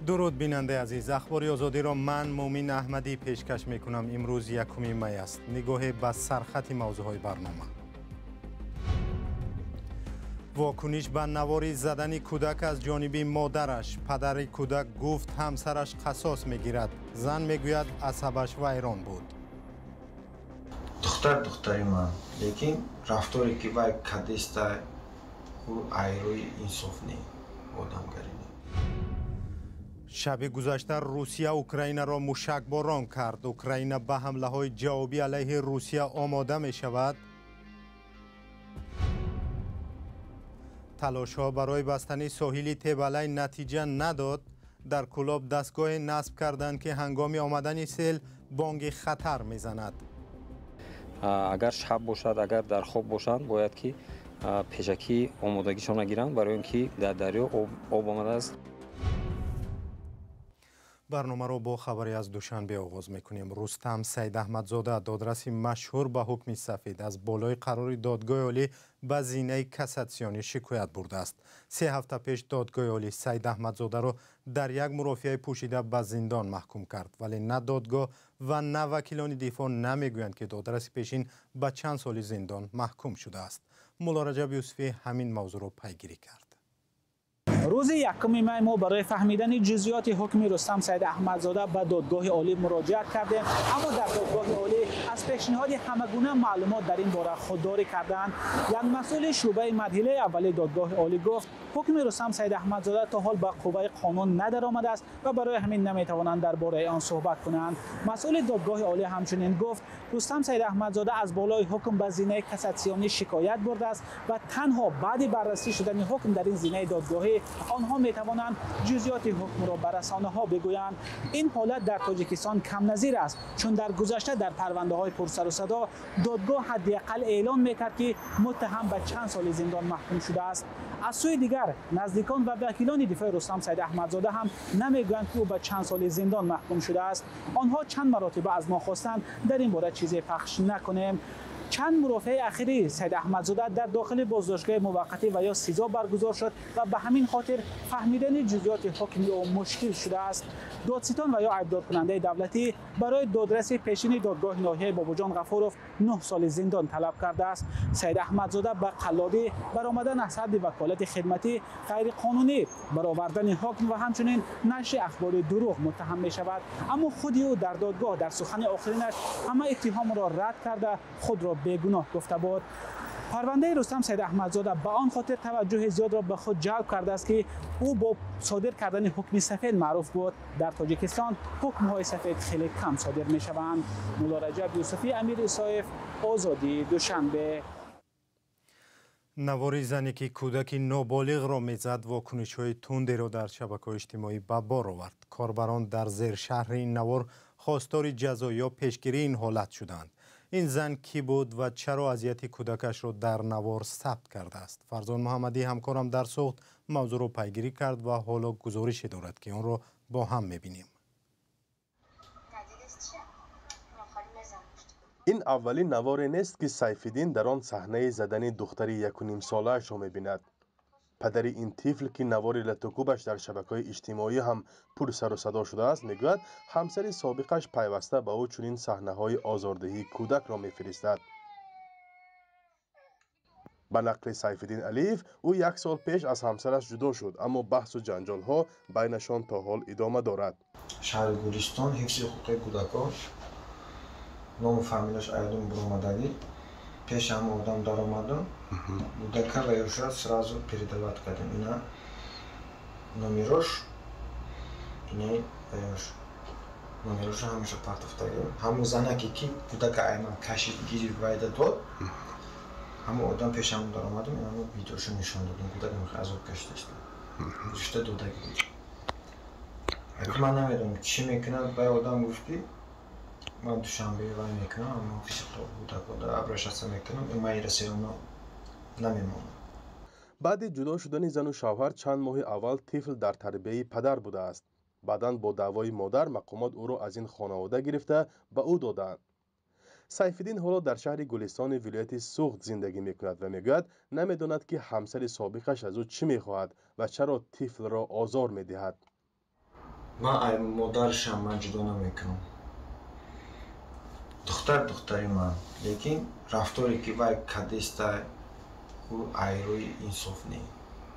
Дуруд, бинандаи азиз. Ахбори Озодиро ман, Муъмин Аҳмадӣ, пешкаш мекунам. Имрӯз 1 май аст. Нигоҳе ба сархати мавзӯъҳои барнома. Вокуниш ба навори задани кӯдак аз ҷониби модараш. Падари кӯдак гуфт, ҳамсараш қасос мегирад. Зан мегӯяд, асабаш вайрон буд. Духтар духтари ман, лекин рафторе ки вай кадеста, ӯ айрӯи инсоф не, одамгарӣ не. Шаби гузашта Русия Украинаро мушакборон кард. Украина ба ҳамлаҳои ҷавобӣ алайҳи Русия омода мешавад. Талошҳо барои бастани соҳили Тебалай натиҷа надод. Дар Кӯлоб дастгоҳе насб карданд, ки ҳангоми омадани сел бонги хатар мезанад. Агар шаб бошад, агар дар хоб бошанд, бояд ки пешакӣ омодагишона гиранд, барои он ки дар дарё об омадааст. Барномаро бо хабаре аз Душанбе оғоз мекунем. Рустам Саидаҳмадзода, додраси машҳур ба ҳукми сафед, аз болои қарори Додгоҳи Олӣ ба зинаи кассатсионӣ шикоят бурдааст. 3 ҳафта пеш Додгоҳи Олӣ Саидаҳмадзодаро дар як мурофиаи пӯшида ба зиндон маҳкум кард, вале на додгоҳ ва на вакилони дифоъ намегӯянд, ки додраси пешин ба чанд соли зиндон маҳкум шудааст. Муллораҷаб Юсуфӣ ҳамин мавзӯъро пайгирӣ кард. Рӯзи 1 май мо барои фаҳмидани ҷузъиёти ҳукми Рустам Саид Аҳмадзода ба Додгоҳи Олӣ муроҷиат кардем, аммо дар Додгоҳи Олӣ аз пешниҳоди ҳама гуна маълумот дар ин бора худдорӣ карданд. Як масъули шӯъбаи марҳилаи аввали Додгоҳи Олӣ гуфт, ҳукми Рустам Саид Аҳмадзода то ҳол ба қувваи қонун надаромадааст ва барои ҳамин наметавонанд дар бораи он суҳбат кунанд. Масъули Додгоҳи Олӣ ҳамчунин гуфт, Рустам Саид Аҳмадзода аз болои ҳукм ба зинаи кассатсионӣ шикоят бурдааст ва танҳо баъди баррасӣ шудани ҳукм дар ин зинаи додгоҳӣ онҳо метавонанд ҷузъиёти ҳукмро ба расонаҳо бигӯянд. Ин ҳолат дар Тоҷикистон камназир аст, чун дар гузашта дар парвандаҳои пурсару садо додгоҳ ҳадди ақал эълон мекард, ки муттаҳам ба чанд соли зиндон маҳкум шудааст. Аз сӯи дигар, наздикон ва вакилони дифои Рустам Саид Аҳмадзода ҳам намегӯянд, ки ӯ ба чанд соли зиндон маҳкум шудааст. Онҳо чанд маротиба аз мо хостанд, дар ин бора чизе пахш накунем. Чанд мурофиаи ахири Саид Аҳмадзода дар дохили боздоштгоҳи муваққатӣ ва ё СИЗО баргузор шуд ва ба ҳамин хотир фаҳмидани ҷузъиёти ҳукми ӯ мушкил шудааст. Додситон ва ё айбдоркунандаи давлатӣ барои додраси пешини додгоҳи ноҳияи Бобоҷон Ғафуров 9 соли зиндон талаб кардааст. Саид Аҳмадзода ба қаллобӣ, баромадан аз ҳадди ваколати хидматӣ, ғайриқонунӣ баровардани ҳукм ва ҳамчунин нашри ахбори дурӯғ муттаҳам мешавад. Аммо худи ӯ дар додгоҳ дар сухани охиринаш ҳама иттиҳомро рад карда, худро бегуноҳ гуфта буд. Парвандаи Рустам Саид Аҳмадзода ба он хотир таваҷҷӯҳи зиёдро ба худ ҷалб кардааст, ки ӯ бо содир кардани ҳукми сафед маъруф буд. Дар Тоҷикистон ҳукмҳои сафед хеле кам содир мешаванд. Муллораҷаб Юсуфӣ, Амир Исоев, Озодӣ, Душанбе. Навори зане, ки кӯдаки ноболиғро мезад, вокунишҳои тундеро дар шабакаҳои иҷтимоӣ ба бор овард. Корбарон дар зершарҳи ин навор хостори ҷазо ё пешгирии ин ҳолат шуданд. Ин зан кӣ буд ва чаро азияти кӯдакашро дар навор сабт кардааст? Фарзон Муҳаммадӣ, ҳамкорам дар Суғд, мавзӯъро пайгирӣ кард ва ҳоло гузорише дорад, ки онро бо ҳам мебинем. Ин аввалин наворе нест, ки Сайфиддин дар он саҳнаи задани духтари 1,5 солаашро мебинад. Падари ин тифл, ки навори латукӯбаш дар шабакаҳои иҷтимоӣ ҳам пурсару садо шудааст, мегӯяд, ҳамсари собиқаш пайваста ба ӯ чунин саҳнаҳои озордиҳии кӯдакро мефиристад. Ба нақли Сайфиддин Алиев, ӯ як сол пеш аз ҳамсараш ҷудо шуд, аммо баҳсу ҷанҷолҳо байнашон то ҳол идома дорад. Шаҳри Гулистон, ҳифзи ҳуқуқи кӯдакон, ному фамилияш айдум буромадагӣ. Пеш ҳама одам даромадум, кӯдака ва ёша сразу передавать кардем. Ина номерош, инаи ваёш номероша ҳамеша партофтагим. Ҳамун занаке, ки кӯдака айман кашид, гирифт, вайда дод, ҳамун одам пешамон даромадум, ҳамун видеошо нишон додем. Кӯдак азоб кашидаст, гузошта додагӣ буд. Ман намедонам, чӣ мекунад. Вай одам гуфт, ки ман Душанбе вай мекунам, аммо кӯдакода обращаться мекунам, ман ира сероно намемонам. Баъди ҷудо шудани зану шавҳар чанд моҳи аввал тифл дар тарбияи падар будааст. Баъдан бо даъвои модар мақомот ӯро аз ин хонавода гирифта, ба ӯ додаанд. Сайфиддин ҳоло дар шаҳри Гулистони вилояти Суғд зиндагӣ мекунад ва мегӯяд, намедонад, ки ҳамсари собиқаш аз ӯ чӣ мехоҳад ва чаро тифлро озор медиҳад. Ман ай модаршам ман ҷудо намекунам. Духтар духтари ман, лекин рафторе ки вай кадеста, ӯ айрӯи инсоф не,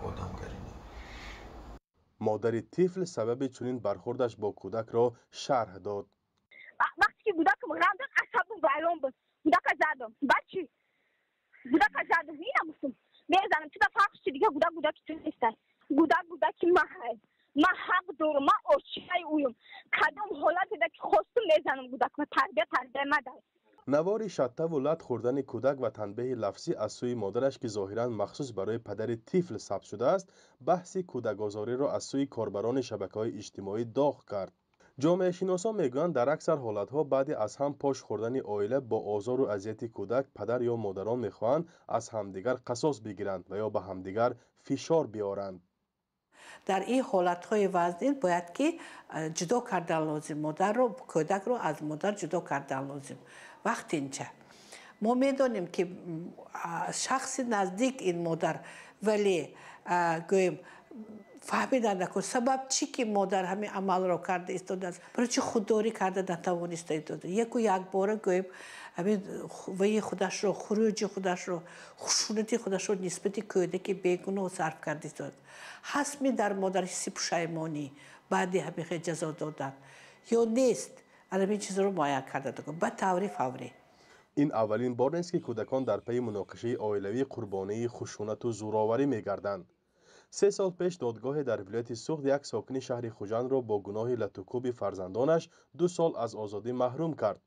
одамгарӣ не. Модари тифл сабаби чунин бархӯрдаш бо кӯдакро шарҳ дод. Вақте ки кӯдакам ғам дод, асабам вайрон буд. Кӯдака задам. Баъд чӣ? Кӯдака задам. Ина гуфтам. Мезанам. Ту да фарқ чи дига кӯдак кӯдаки ту нестай. Кӯдак кӯдаки ман. Ман ҳақ дорам, ман очаи ӯям. Кадом ҳолате да ки хостум мезанам кӯдакма. Тарбия тарбия мадай. Навори шаттаву лат хӯрдани кӯдак ва танбеҳи лафзӣ аз сӯи модараш, ки зоҳиран махсус барои падари тифл сабт шудааст, баҳси кӯдакозориро аз сӯи корбарони шабакаҳои иҷтимоӣ доғ кард. Ҷомеашиносон мегӯянд, дар аксар ҳолатҳо баъди аз ҳам пош хӯрдани оила бо озору азияти кӯдак, падар ё модарон мехоҳанд аз ҳамдигар қасос бигиранд ва ё ба ҳамдигар фишор биёранд. Дар ин ҳолатҳои вазнин бояд ки ҷудо кардан лозим, модарро, кӯдакро аз модар ҷудо кардан лозим. Вақтинча мо медонем, ки шахси наздик ин модар, вале гӯем, фаҳмидан накун сабаб чӣ ки модар ҳамин амалро карда истодааст, барои чӣ худдорӣ карда натавониста истода. Яку якбора гӯем, ҳамин ваи худашро, хуруҷи худашро, хушунати худашро нисбати кӯдаки бегуноҳ сарф карда истодааст. Ҳастми дар модар ҳисси пушаймонӣ баъди ҳамин хел ҷазо додан ё нест, ҳамин чизро муайян карда накун ба таври фаврӣ. Ин аввалин бор нест, ки кӯдакон дар пайи муноқишаи оилавӣ қурбонии хушунату зӯроварӣ мегарданд. 3 сол пеш додгоҳе дар вилояти Суғд як сокини шаҳри Хуҷандро бо гуноҳи латукӯби фарзандонаш 2 сол аз озодӣ маҳрум кард.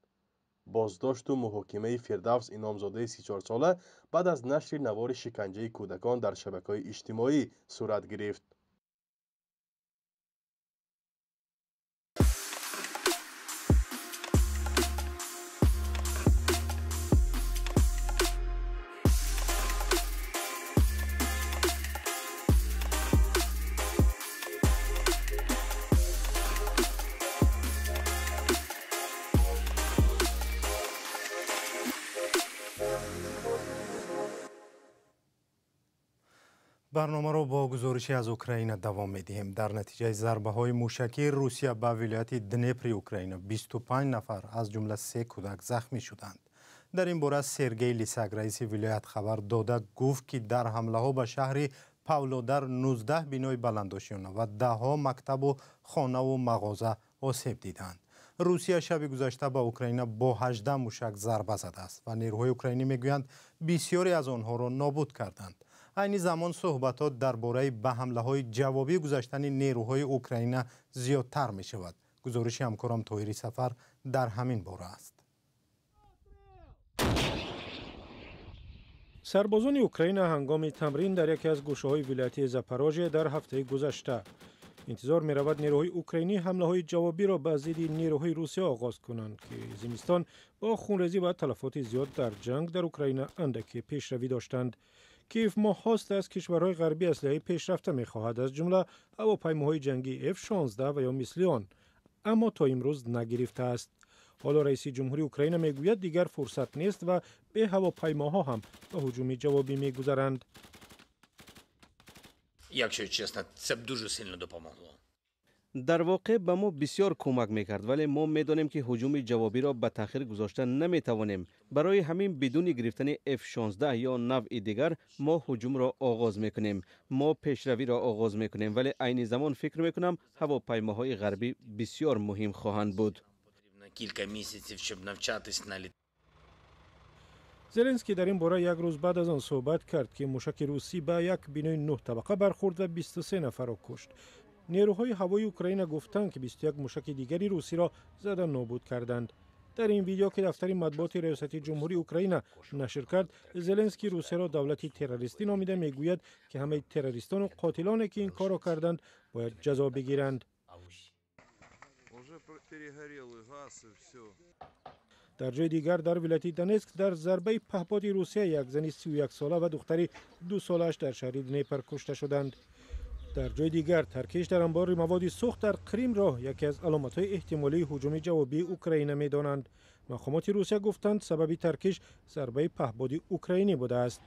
Боздошту муҳокимаи Фирдавс Иномзодаи 34сола баъд аз нашри навори шиканҷаи кӯдакон дар шабакаҳои иҷтимоӣ сурат гирифт. Барномаро бо гузорише аз Украина давом медиҳем. Дар натиҷаи зарбаҳои мушакии Русия ба вилояти Днепри Украина 25 нафар, аз ҷумла 3 кӯдак, захмӣ шуданд. Дар ин бора Сергей Лисак, раиси вилоят, хабар дода гуфт, ки дар ҳамлаҳо ба шаҳри Павлодар 19 бинои баландошёна ва даҳҳо мактабу хонаву мағоза осеб диданд. Русия шаби гузашта ба Украина бо 18 мушак зарба задааст ва нерӯҳои украинӣ мегӯянд, бисёре аз онҳоро нобуд карданд. Айни замон суҳбатҳо дар бораи ба ҳамлаҳои ҷавобӣ гузаштани нерӯҳои Украина зиёдтар мешавад. Гузориши ҳамкорам Тоҳири Сафар дар ҳамин бора аст. Сарбозони Украина ҳангоми тамрин дар яке аз гӯшаҳои вилояти Запорожье дар ҳафтаи гузашта. Интизор меравад, нерӯҳои украинӣ ҳамлаҳои ҷавобиро ба зидди нерӯҳои Русия оғоз кунанд, ки зимистон бо хунрезӣ ва талафоти зиёд дар ҷанг дар Украина андаке пешравӣ доштанд. Киев моҳҳост аз кишварҳои ғарбӣ аслиҳаи пешрафта мехоҳад, аз ҷумла ҳавопаймоҳои ҷангии F-16 ва ё мисли он, аммо то имрӯз нагирифтааст. Ҳоло раиси ҷумҳури Украина мегӯяд, дигар фурсат нест ва бе ҳавопаймоҳо ҳам ба ҳуҷуми ҷавобӣ мегузаранд. Якщо чесно, це б дуже сильно допомогло. Дар воқеъ ба мо бисёр кӯмак мекард, вале мо медонем, ки ҳуҷуми ҷавобиро ба таъхир гузошта наметавонем. Барои ҳамин бидуни гирифтани F-16 ё навъи дигар мо ҳуҷумро оғоз мекунем. Мо пешравиро оғоз мекунем, вале айни замон фикр мекунам, ҳавопаймоҳои ғарбӣ бисёр муҳим хоҳанд буд. Кілька місяців, щоб навчатись на літ. Зеленский дар ин бора як рӯз баъд аз он суҳбат кард, ки мушаки русӣ ба як бинои нӯҳ табақа бархӯрд ва 23 нафарро кушт. Нерӯҳои ҳавои Украина гуфтанд, ки 21 мушаки дигари русиро зада нобуд карданд. Дар ин видео, ки дафтари матбуоти Раёсати ҷумҳурии Украина нашр кард, Зеленский Русияро давлати террористӣ номида мегӯяд, ки ҳамаи террористону қотилоне, ки ин корро карданд, бояд ҷазо бигиранд. Уже перегорел и газ, и все. Дар ҷои дигар, дар вилояти Донецк, дар зарбаи паҳподи Русия як зани 31сола ва духтари 2солааш дар шаҳри Днепр кушта шуданд. Дар ҷои дигар, таркиш дар анбори маводи сӯхт дар Қримро яке аз аломатҳои эҳтимолии ҳуҷуми ҷавобии Украина медонанд. Мақомоти Русия гуфтанд, сабаби таркиш зарбаи паҳбоди украинӣ будааст.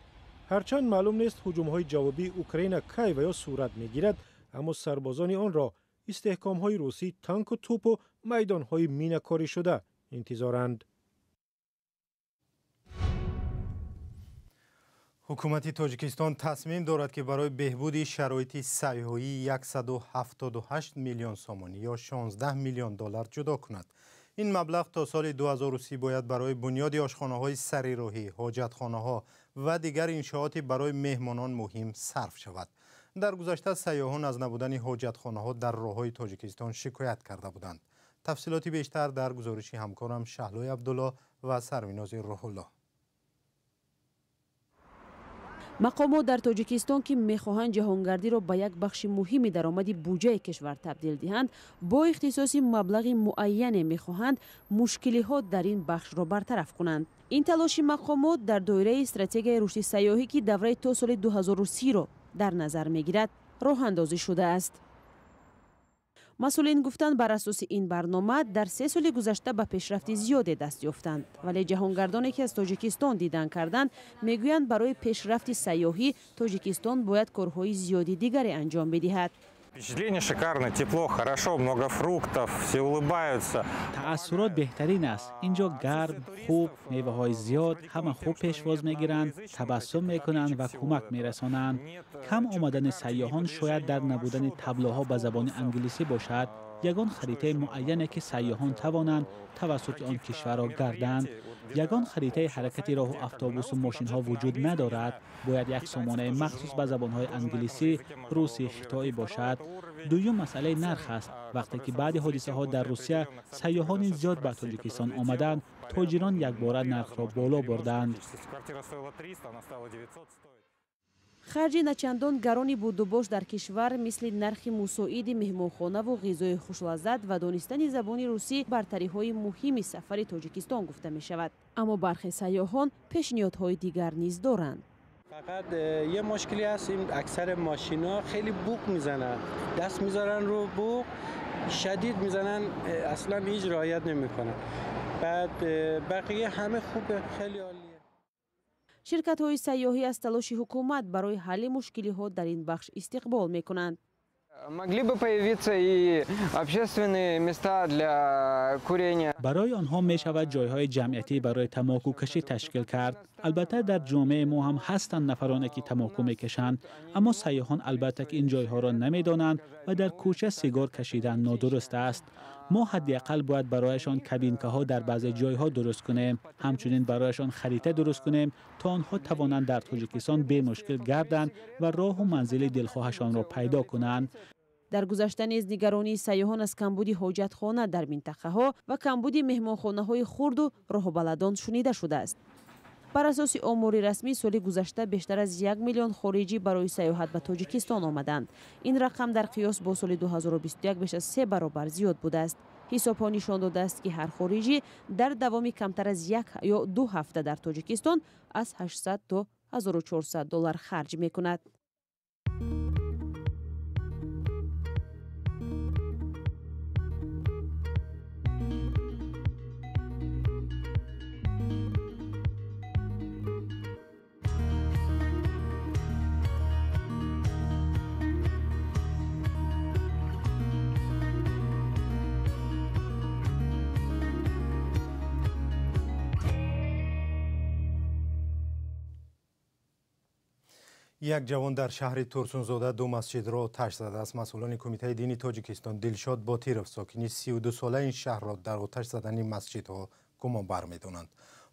Ҳарчанд маълум нест, ҳуҷумҳои ҷавобии Украина кай ва ё сурат мегирад, аммо сарбозони онро Истеҳкомҳои русӣ, танку тӯпу майдонҳои минакорӣ шуда интизоранд. Ҳукумати Тоҷикистон тасмим дорад, ки барои беҳбуди шароити сайёҳӣ 178 миллион сомонӣ ё 16 миллион доллар ҷудо кунад. Ин маблағ то соли 2030 бояд барои бунёди ошхонаҳои сарироҳӣ, ҳоҷатхонаҳо ва дигар иншооти барои меҳмонон муҳим сарф шавад. Дар гузашта сайёҳон аз набудани ҳоҷатхонаҳо дар роҳҳои Тоҷикистон шикоят карда буданд. Тафсилоти бештар дар гузориши ҳамкорам Шаҳлои Абдулло ва Сарвинози Рӯҳулло. Мақомот дар Тоҷикистон, ки мехоҳанд ҷаҳонгардиро ба як бахши муҳими даромади буҷаи кишвар табдил диҳанд, бо ихтисоси маблағи муайяне мехоҳанд мушкилиҳо дар ин бахшро бартараф кунанд. Ин талоши мақомот дар доираи стратегияи рушди сайёҳӣ, ки давраи то соли 2030-ро дар назар мегирад, роҳандозӣ шудааст. Масъулин гуфтанд, бар асоси ин барнома дар 3 соли гузашта ба пешрафти зиёде даст ёфтанд. Вале ҷаҳонгардоне, ки аз Тоҷикистон дидан карданд, мегӯянд, барои пешрафти сайёҳӣ Тоҷикистон бояд корҳои зиёди дигаре анҷом бидиҳад. Впечатление шикарное, тепло, хорошо, много фруктов, все улыбаются. Таассурот беҳтарин аст. Инҷо гарм, хуб, меваҳои зиёд, ҳама хуб пешвоз мегиранд, табассум мекунанд ва кӯмак мерасонанд. Кам омадани сайёҳон шояд дар набудани таблоҳо ба забони англисӣ бошад. Ягон харитаи муайяне, ки сайёҳон тавонанд тавассути он кишварро гарданд. Ягон харитаи ҳаракати роҳу автобусу мошинҳо вуҷуд надорад. Бояд як сомонаи махсус ба забонҳои англисӣ, русӣ, хитоӣ бошад. Дуюм масъалаи нарх аст. Вақте ки баъди ҳодисаҳо дар Русия сайёҳони зиёд ба Тоҷикистон омаданд, тоҷирон якбора нархро боло бурданд. Харҷи начандон гарони будубош дар кишвар, мисли нархи мусоиди меҳмонхонаву ғизои хушлаззат ва донистани забони русӣ, бартариҳои муҳими сафари Тоҷикистон гуфта мешавад. Аммо бархе сайёҳон пешниҳодҳои дигар низ доранд. فقط یه مشکلی هست، این اکثر ماشینا خیلی بوق میزنن، دست میذارن رو بوق، شدید میزنن، اصلا هیچ رعایت نمیکنن. بعد بقیه همه خوبه، خیلی عالیه. Ширкатҳои сайёҳӣ аз талоши ҳукумат барои ҳалли мушкилиҳо дар ин бахш истиқбол мекунанд. Могли бы появиться и общественные места для курения. Барои онҳо мешавад ҷойҳои ҷамъиятӣ барои тамокукашӣ ташкил кард. Албатта, дар ҷомеаи мо ҳам ҳастанд нафароне, ки тамоку мекашанд, аммо сайёҳон албатта ки ин ҷойҳоро намедонанд ва дар кӯча сигор кашидан нодуруст аст. Мо ҳадди ақал бояд барояшон кабинкаҳо дар баъзе ҷойҳо дуруст кунем, ҳамчунин барояшон харита дуруст кунем, то онҳо тавонанд дар Тоҷикистон бемушкил гарданд ва роҳу манзили дилхоҳашонро пайдо кунанд. Дар гузашта низ нигаронии сайёҳон аз камбуди ҳоҷатхона дар минтақаҳо ва камбуди меҳмонхонаҳои хурду роҳбаладон шунида шудааст. Бар асоси омори расмӣ, соли гузашта бештар аз 1 миллион хориҷӣ барои сайёҳат ба Тоҷикистон омаданд. Ин рақам дар қиёс бо соли 2021 беш аз 3 баробар зиёд будааст. Ҳисобҳо нишон додааст, ки ҳар хориҷӣ дар давоми камтар аз 1 ё 2 ҳафта дар Тоҷикистон аз 800 то 1400 доллар харҷ мекунад. Як ҷавон дар шаҳри Турсунзода ду масҷидро оташ задааст. Масъулони Кумитаи дини Тоҷикистон Дилшод Ботиров, сокини 32-солаи ин шаҳрро дар оташ задани масҷидҳо гумонбар медонанд.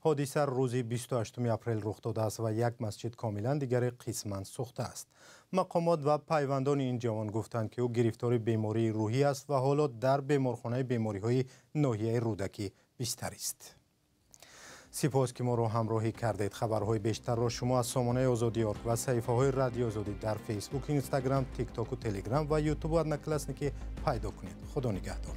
Ҳодиса рӯзи 28 апрел рух додааст ва як масҷид комилан, дигаре қисман сӯхтааст. Мақомот ва пайвандони ин ҷавон гуфтанд, ки ӯ гирифтори бемории рӯҳӣ аст ва ҳоло дар беморхонаи бемориҳои ноҳияи Рӯдакӣ бистарист. Сипос, ки моро ҳамроҳӣ кардед. Хабарҳои бештарро шумо аз сомонаи Озодӣ орг ва саҳифаҳои Радиои Озодӣ дар Фейсбук, Инстаграм, Тиктоку, Телеграм ва Ютубу Одноклассники пайдо кунед. Худо нигаҳдор.